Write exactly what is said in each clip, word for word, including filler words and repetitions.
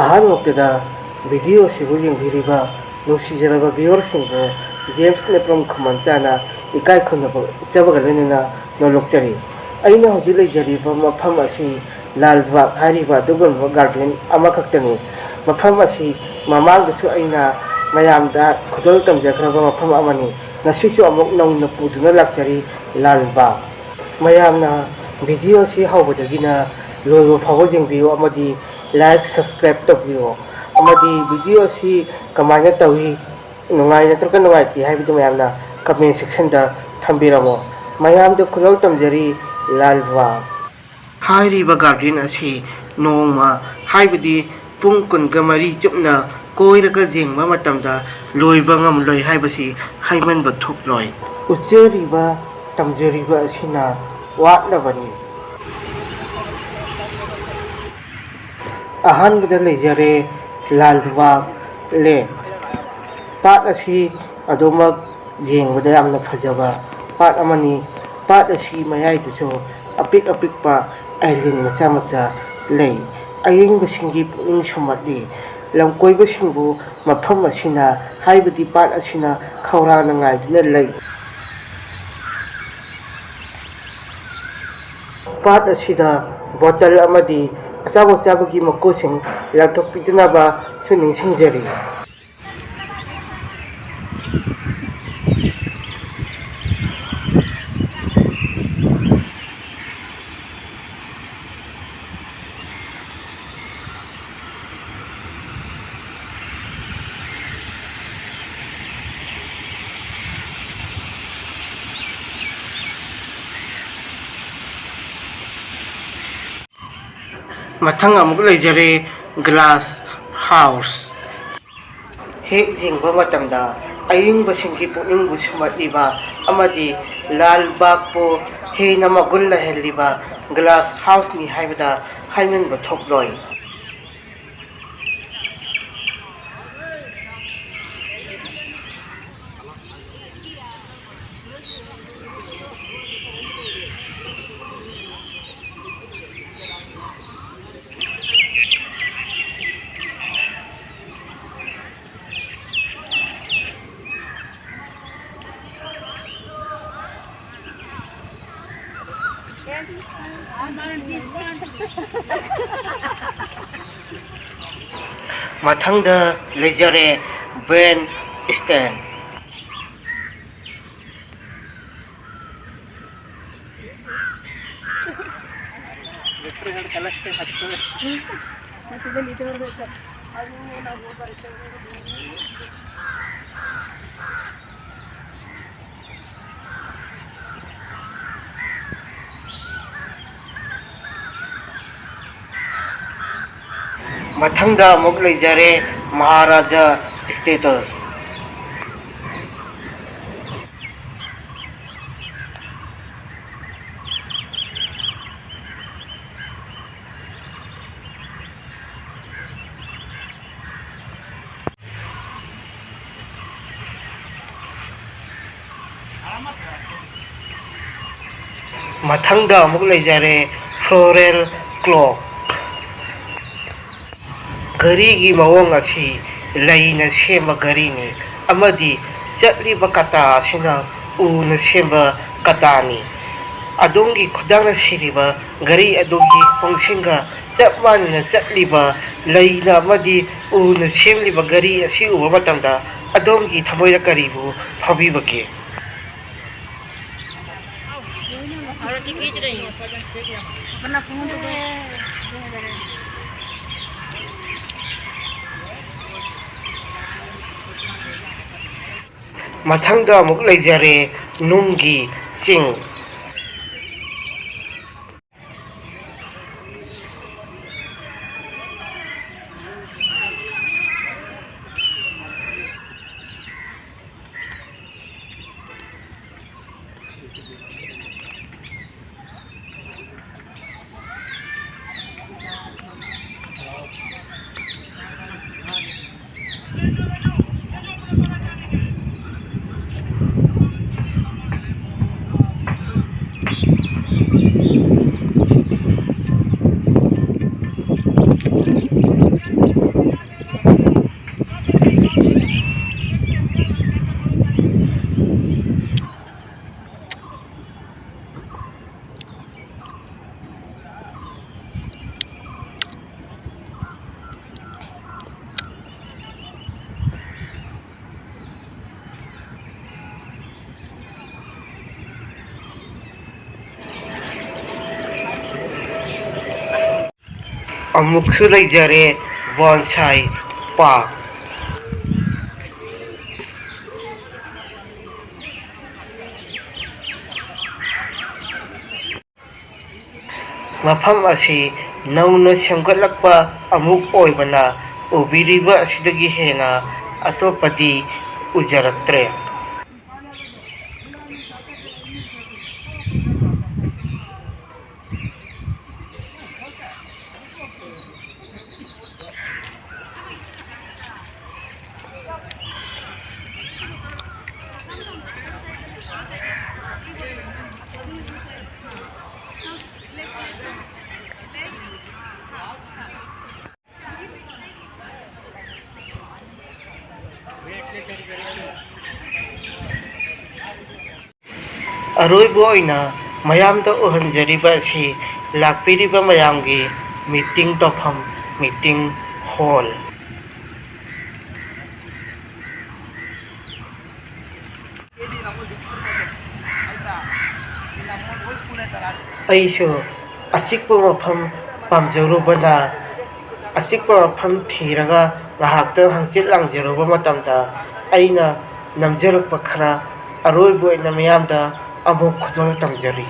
ꯑꯍꯥꯟꯕꯃꯛꯇꯗ video ꯑꯁꯤꯕꯨ ꯌꯦꯡꯕꯤꯔꯤꯕ ꯅꯨꯡꯁꯤꯖꯔꯕ ꯚꯤꯌꯨꯋꯔꯁꯤꯡꯕꯨ James Nepram ꯈꯨꯃꯟꯆꯥꯅ ꯏꯀꯥꯏ ꯈꯨꯝꯅꯕ ꯎꯠꯆꯕꯒ ꯂꯣꯏꯅꯅ ꯅꯣꯂꯣꯛꯆꯔꯤ꯫ ꯑꯩꯅ ꯍꯧꯖꯤꯛ ꯂꯩꯖꯔꯤꯕ ꯃꯐꯝ ꯑꯁꯤ ꯂꯥꯜꯕꯥꯒ ꯍꯥꯏꯔꯤꯕ ꯑꯗꯨꯒꯨꯝꯂꯕ ꯒꯥꯔꯗꯦꯟ ꯑꯃꯈꯛꯇꯅꯤ꯫ ꯃꯐꯝ ꯑꯁꯤ ꯃꯃꯥꯡꯗꯁꯨ ꯑꯩꯅ ꯃꯌꯥꯝꯗ ꯈꯨꯗꯣꯜ ꯇꯝꯖꯈ꯭ꯔꯕ ꯃꯐꯝ ꯑꯃꯅꯤ꯫ ꯉꯁꯤꯁꯨ ꯑꯃꯨꯛ ꯅꯧꯅ ꯄꯨꯗꯨꯅ ꯂꯥꯛꯆꯔꯤ ꯂꯥꯜꯕꯥꯒ꯫ ꯃꯌꯥꯝꯅ ꯚꯤꯗꯤꯑꯣ ꯑꯁꯤ ꯍꯧꯕꯗꯒꯤꯅ ꯂꯣꯏꯕ ꯐꯥꯎꯕ ꯌꯦꯡꯕꯤꯌꯨ ꯑꯃꯗꯤ ꯂꯥꯏꯛ, ꯁꯕꯁꯀ꯭ꯔꯥꯏꯕ ꯇꯧꯕꯤꯌꯨ꯫ ꯑꯃꯗꯤ ꯚꯤꯗꯤꯑꯣ ꯑꯁꯤ ꯀꯃꯥꯏꯅ ꯇꯧꯏ, ꯅꯨꯡꯉꯥꯏ ꯅꯠꯇ꯭ꯔꯒ ꯅꯨꯡꯉꯥꯏꯇꯦ ꯍꯥꯏꯕꯗꯨ ꯃꯌꯥꯝꯅ ꯀꯃꯦꯟ ꯁꯦꯛꯁꯟꯗ ꯊꯝꯕꯤꯔꯝꯃꯣ꯫ ꯃꯌꯥꯝꯗ ꯈꯨꯗꯣꯜ ꯇꯝꯖꯔꯤ ꯂꯥꯜꯕꯥꯒ꯫ ꯍꯥꯏꯔꯤꯕ ꯒꯥꯔꯗꯦꯟ ꯑꯁꯤ ꯅꯣꯡꯃ, ꯍꯥꯏꯕꯗꯤ ꯄꯨꯡ ꯀꯨꯟꯒ ꯃꯔꯤ ꯆꯨꯞꯅ ꯀꯣꯏꯔꯒ ꯌꯦꯡꯕ ꯃꯇꯝꯗ ꯂꯣꯏꯕ ꯉꯝꯂꯣꯏ ꯍꯥꯏꯕꯁꯤ ꯍꯥꯏꯃꯟꯕ ꯊꯣꯛꯂꯣꯏ꯫ ꯎꯠꯆꯔꯤꯕ, ꯇꯝꯖꯔꯤꯕ ꯑꯁꯤꯅ ꯋꯥꯠꯂꯕꯅꯤ꯫ ꯑꯍꯥꯟꯕꯗ ꯂꯩꯖꯔꯦ ꯂꯥꯜꯕꯥꯒ ꯂꯦꯛ꯫ ꯄꯥꯠ ꯑꯁꯤ ꯑꯗꯨꯃꯛ ꯌꯦꯡꯕꯗ ꯌꯥꯝꯅ ꯐꯖꯕ ꯄꯥꯠ ꯑꯃꯅꯤ꯫ ꯄꯥꯠ ꯑꯁꯤ ꯃꯌꯥꯏꯗꯁꯨ ꯑꯄꯤꯛ ꯑꯄꯤꯛꯄ ꯑꯥꯏꯂꯦꯟ ꯃꯆꯥ ꯃꯆꯥ ꯂꯩ꯫ ꯑꯌꯦꯡꯕꯁꯤꯡꯒꯤ ꯄꯨꯛꯅꯤꯡ ꯁꯨꯝꯍꯠꯂꯤ꯫ ꯂꯝꯀꯣꯏꯕꯁꯤꯡꯕꯨ ꯃꯐꯝ ꯑꯁꯤꯅ, ꯍꯥꯏꯕꯗꯤ ꯄꯥꯠ ꯑꯁꯤꯅ ꯈꯧꯔꯥꯡꯅ ꯉꯥꯏꯗꯨꯅ ꯂꯩ꯫ ꯄꯥꯠ ꯑꯁꯤꯗ ꯕꯣꯇꯜ ꯑꯃꯗꯤ ꯑꯆꯥꯄꯣꯠ ꯆꯥꯕꯒꯤ ꯃꯀꯨꯁꯤꯡ ꯂꯪꯊꯣꯛꯄꯤꯗꯅꯕꯁꯨ ꯅꯤꯡꯁꯤꯡꯖꯔꯤ꯫ ꯃꯊꯪ ꯑꯃꯨꯛ ꯂꯩꯖꯔꯦ ꯒ꯭ꯂꯥꯁ ꯍꯥꯎꯁ꯫ ꯍꯦꯛ ꯌꯦꯡꯕ ꯃꯇꯝꯗ ꯑꯌꯦꯡꯕꯁꯤꯡꯒꯤ ꯄꯨꯛꯅꯤꯡꯕꯨ ꯁꯨꯝꯍꯠꯂꯤꯕ ꯑꯃꯗꯤ ꯂꯥꯜꯕꯥꯒꯄꯨ ꯍꯦꯟꯅ ꯃꯒꯨꯟ ꯂꯩꯍꯜꯂꯤꯕ ꯒ꯭ꯂꯥꯁ ꯍꯥꯎꯁꯅꯤ ꯍꯥꯏꯕꯗ ꯍꯥꯏꯃꯟꯕ ꯊꯣꯛꯂꯣꯏ꯫ ꯃꯊꯪꯗ ꯂꯩꯖꯔꯦ brain stem꯫ ꯃꯊꯪꯗ ꯑꯃꯨꯛ ꯂꯩꯖꯔꯦ ꯃꯍꯥꯔꯥꯖꯥ status꯫ ꯃꯊꯪꯗ ꯑꯃꯨꯛ ꯂꯩꯖꯔꯦ floral clock꯫ ꯘꯔꯤꯒꯤ ꯃꯑꯣꯡ ꯑꯁꯤ ꯂꯩꯅ ꯁꯦꯝꯕ ꯘꯔꯤꯅꯤ ꯑꯃꯗꯤ ꯆꯠꯂꯤꯕ ꯀꯇꯥ ꯑꯁꯤꯅ ꯎꯅ ꯁꯦꯝꯕ ꯀꯇꯥꯅꯤ꯫ ꯑꯗꯣꯝꯒꯤ ꯈꯨꯗꯥꯡꯅ ꯁꯤꯔꯤꯕ ꯘꯔꯤ ꯑꯗꯨꯒꯤ ꯈꯣꯡꯁꯤꯡꯒ ꯆꯞ ꯃꯥꯟꯅꯅ ꯆꯠꯂꯤꯕ ꯂꯩꯅ ꯑꯃꯗꯤ ꯎꯅ ꯁꯦꯝꯂꯤꯕ ꯘꯔꯤ ꯑꯁꯤ ꯎꯕ ꯃꯇꯝꯗ ꯑꯗꯣꯝꯒꯤ ꯊꯃꯣꯏꯗ ꯀꯔꯤꯕꯨ ꯐꯥꯎꯕꯤꯕꯒꯦ? ꯃꯊꯪꯗ ꯑꯃꯨꯛ ꯂꯩꯖꯔꯦ ꯅꯨꯡꯒꯤ ꯆꯤꯡ꯫ ꯑꯃꯨꯛꯁꯨ ꯂꯩꯖꯔꯦ ꯕꯣꯟꯁꯥꯏ ꯄꯥꯔꯛ꯫ ꯃꯐꯝ ꯑꯁꯤ ꯅꯧꯅ ꯁꯦꯝꯒꯠꯂꯛꯄ ꯑꯃꯨꯛ ꯑꯣꯏꯕꯅ ꯎꯕꯤꯔꯤꯕ ꯑꯁꯤꯗꯒꯤ ꯍꯦꯟꯅ ꯑꯇꯣꯞꯄꯗꯤ ꯎꯖꯔꯛꯇ꯭ꯔꯦ꯫ ꯑꯔꯣꯏꯕ ꯑꯣꯏꯅ ꯃꯌꯥꯝꯗ ꯎꯍꯟꯖꯔꯤꯕ ꯑꯁꯤ ꯂꯥꯛꯄꯤꯔꯤꯕ ꯃꯌꯥꯝꯒꯤ meeting ꯇꯧꯐꯝ, meeting hall꯫ ꯑꯩꯁꯨ ꯑꯆꯤꯛꯄ ꯃꯐꯝ ꯄꯥꯝꯖꯔꯨꯕꯅ, ꯑꯆꯤꯛꯄ ꯃꯐꯝ ꯊꯤꯔꯒ ꯉꯥꯏꯍꯥꯛꯇꯪ ꯍꯪꯆꯤꯠ ꯂꯥꯡꯖꯔꯨꯕ ꯃꯇꯝꯗ, ꯑꯩꯅ ꯅꯝꯖꯔꯛꯄ ꯈꯔ ꯑꯔꯣꯏꯕ ꯑꯣꯏꯅ ꯃꯤꯌꯥꯝꯗ ꯑꯃꯨꯛ ꯈꯨꯗꯣꯜ ꯇꯝꯖꯔꯤ꯫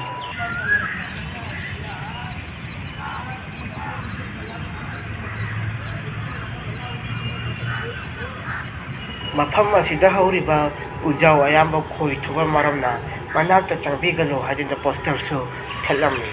ꯃꯐꯝ ꯑꯁꯤꯗ ꯍꯧꯔꯤꯕ ꯎꯖꯥꯎ ꯑꯌꯥꯝꯕ ꯈꯣꯏ ꯊꯨꯕ ꯃꯔꯝꯅ ꯃꯅꯥꯛꯇ ꯆꯪꯕꯤꯒꯅꯨ ꯍꯥꯏꯗꯨꯅ ꯄꯣꯁꯇꯔꯁꯨ ꯊꯦꯠꯂꯝꯃꯤ꯫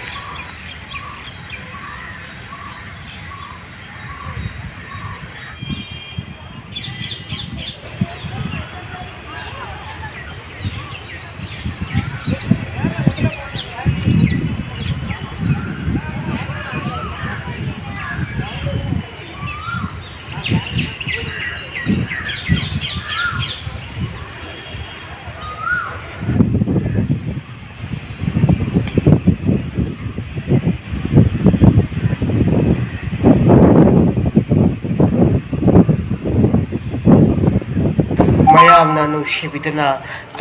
ꯃꯌꯥꯝꯅ ꯅꯨꯡꯁꯤꯕꯤꯗꯨꯅ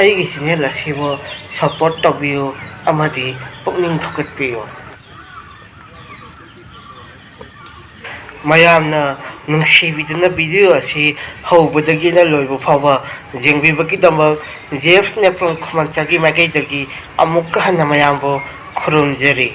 ꯑꯩꯒꯤ channel ꯑꯁꯤꯕꯨ support ꯇꯧꯕꯤꯌꯨ ꯑꯃꯗꯤ ꯄꯨꯛꯅꯤꯡ ꯊꯧꯒꯠꯄꯤꯌꯨ꯫ ꯃꯌꯥꯝꯅ ꯅꯨꯡꯁꯤꯕꯤꯗꯨꯅ video ꯑꯁꯤ ꯍꯧꯕꯗꯒꯤꯅ ꯂꯣꯏꯕ ꯐꯥꯎꯕ ꯌꯦꯡꯕꯤꯕꯒꯤꯗꯃꯛ ꯖꯦꯝꯁ ꯅꯦꯄ꯭ꯔꯣꯟ ꯈꯨꯃꯟꯆꯥꯒꯤ ꯃꯥꯏꯀꯩꯗꯒꯤ ꯑꯃꯨꯛꯀ ꯍꯟꯅ ꯃꯌꯥꯝꯕꯨ ꯈꯨꯔꯨꯝꯖꯔꯤ꯫